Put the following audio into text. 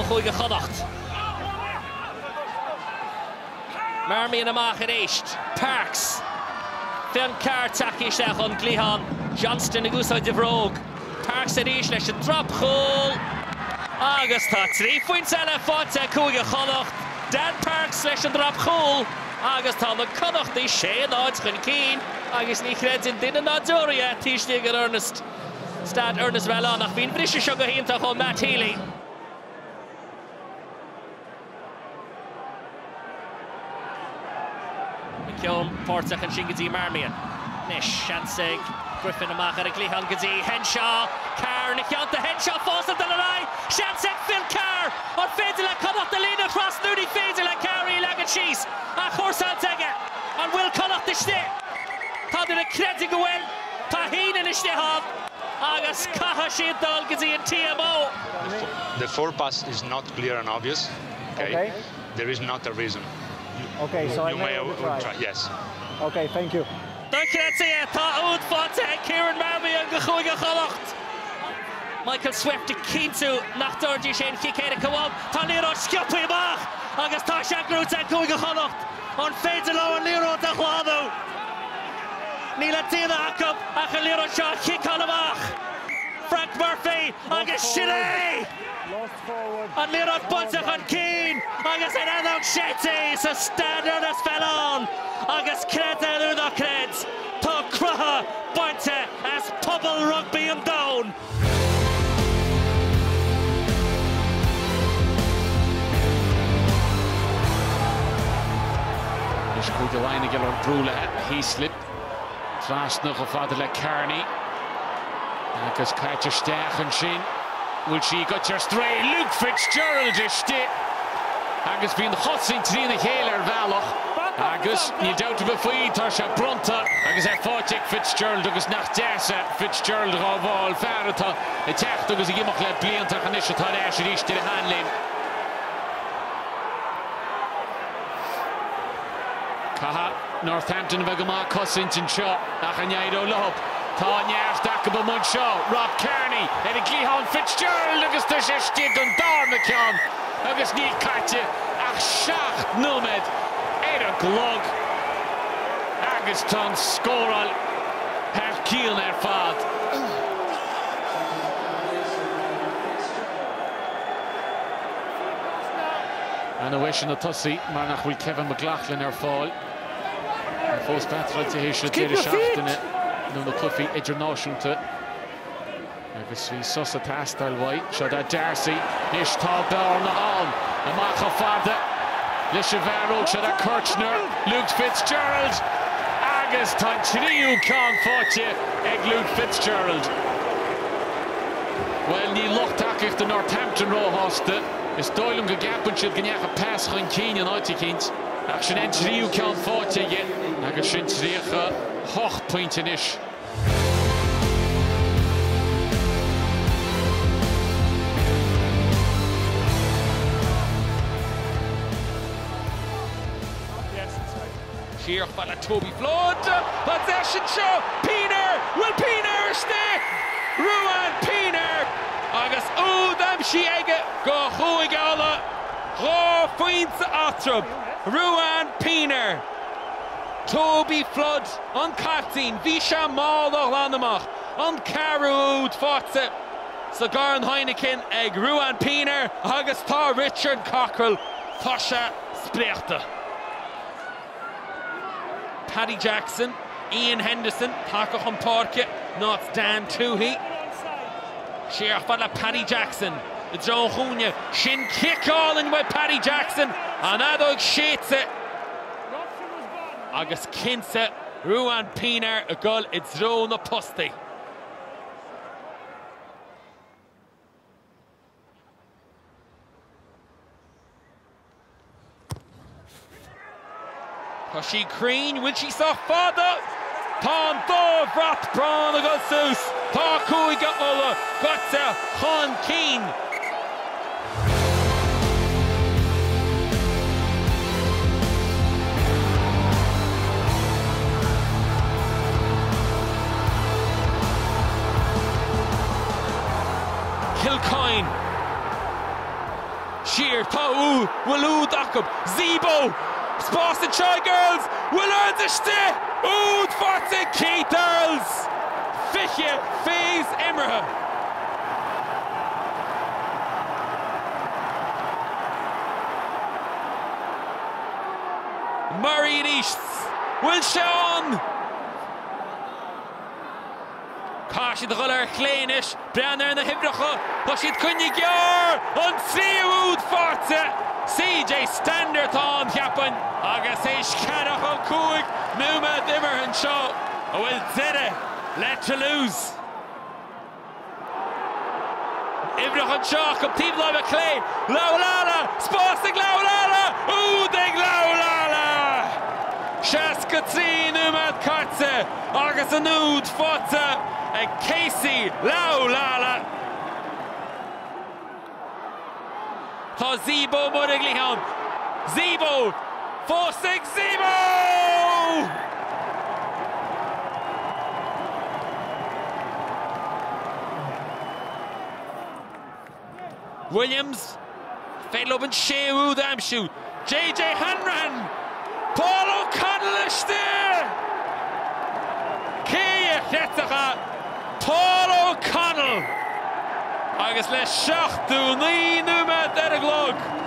Chúige Chonnacht. Marmion amach arís. Parks. Fionn Carr tagtha isteach ón gcliathán. Johnston ag úsáid a bhróg. Parks arís leis an drop-chúl. Agus tá 3 phointe eile faighte ag Cúige Chonnacht. Dan Parks leis an drop-chúl agus tá na Connachtaigh 6-0 chun cinn agus ní chreideann duine ná deoraí é taobh istigh den Ernest Staid Ernest Wallon ach bhí an briseadh seo go hiontach ó Matt Healy. McKeown páirteach ansin go dtí Marmion. Anois seans ag Griffin amach ar an gcliathán go dtí Henshaw. Carr ina theannta. Henshaw fós ag dul ar aghaidh. Seans ag Phil Carr. An féidir le Connacht an líne a thrasnú? Ní féidir le Carr í a leagan síos. Athchúrsáilte aige. An bhfuil Connacht istigh? Táthar ag creideamh go bhfuil. Tá Heenan istigh ann agus caithfidh siad dul go dtí an TMO. The forepass is not clear and obvious. Okay? okay. There is not a reason. You, okay, so you I may may try. Yes. Okay, thank you. Dochreidte é, tá úd faighte ag Kieran Marmion do Chúige Chonnacht. Michael Swift ag cinntiú nach dtabharfaidís aon chic éirice uathu. Tá an liathróid sciobtha amach agus tá sé gnóthaithe ag Cúige Chonnacht. An féidir leo an liathróid a ghlanadh? Níl le déanamh acu ach an liathróid seo a chiceáil amach. Frank Murphy agus sin é! An liathróid buailte chun cinn agus an fheadóg séidte sa Staid Ernest Wallon agus creid é nó ná creid, tá croitheadh bainte as pobal rugbaí an domhain! Anois Cúige Laighean ag iarraidh brú le Heaslip. Trasna chomh fada le Kearney agus caite isteach ansin. Bhfuil sí goite ar strae? Luke Fitzgerald istigh agus bhí an chosaint trína chéile ar bhealach agus níl dabht ar bith faoi, tá sé bronnta agus é faighte ag Fitzgerald agus nach deas é Fitzgerald a ghabháil, fear atá ag teacht agus ag imeacht le blianta ach anois atá ar ais arís ar a sheanléim. Caithfidh Northampton a bheith go maith ag cosaint anseo ach an éireoidh leo? Tá neart acu amuigh anseo. Rob Kearney ar an gcliathán, Fitzgerald agus tá sé istigh don darna ceann agus níl caite ach 7 nóiméad ar an gclog agus tá an scóráil thar cionn ar fad. Ana-dheis chun tosaigh mar nach bhfuil Kevin McLaughlin ar fáil. Fós batráilte théis an deireadh seachtaine nó na cluichí idirnáisiúnta agus bhí sos ag teastáil uaidh. Seo é D'Arcy. Anois tá bearna ann. Amach chomh fada leis an bhfear óg seo Kirchner, Luke Fitzgerald agus tá an tríú ceann faighte ag Luke Fitzgerald. Bhuel, níl lucht tacaíochta Northampton róshásta. Is dóigh liom go gceapann siad go ndeachaigh pas chun cinn in áit eicínt, ach sin é an tríú ceann faighte aige agus sin 38 pointe anois. Siar chomh fada le Toby Flood. Tá deis anseo! Pienaar! Bhfuil Pienaar istigh? Ruan Pienaar! Agus úd aimsithe aige do Chúige Uladh. 2 phointe eatarthu. Ruan Pienaar. Toby Flood, an caiptín, bhí sé mall á ghlanadh amach. An ceathrú úd faighte sa gCorn Heineken ag Ruan Pienaar agus tá Richard Cockerill, tá sé spréachta. Paddy Jackson, Iain Henderson tagtha chun páirce in áit Dan Tuohy. Siar chomh fada le Paddy Jackson i dtreo an chúinne. Sin cic álainn uaidh Paddy Jackson, an fheadóg séidte agus cinnte Ruan Pienaar ag dul i dtreo na postaí. Tá sí cruinn, bhfuil sí sách fada? Tá an dá bhrat bán ag dul suas, tá Cúige Uladh gaibhte chun cinn. Kilcoyne. Bhfuil úd acu? Zebo! Spás anseo ag Earls! Bhfuil Earls istigh? Úd faighte ag Keith Earls! 20 phase imeartha. Murray arís. Bhfuil sé ann? Caithfidh siad a dhul ar chlé anois. Breathnaigh ar na huimhreacha. Tá siad coinnithe gearr! An tríú úd faighte! CJ Stander atá ann, cheapfainn. Agus théis 45 nóiméad imeartha anseo, an bhfuil deireadh le Toulouse? Uimhreacha anseo acu, taobh láimhe clé, Laulala! Spás ag Laulala! Úd ag Laulala! 63 nóiméad caite agus an úd faighte ag Casey Laulala. Tá Zebo amuigh ar an gcliathán. Zebo! Fós ag Zebo! Williams, féidir leo an séú úd a aimsiú. JJ Hanrahan! Paul O'Connell istigh! Cé a chreidfeadh é? Paul O'Connell! Agus le 79 nóiméad ar an gclog!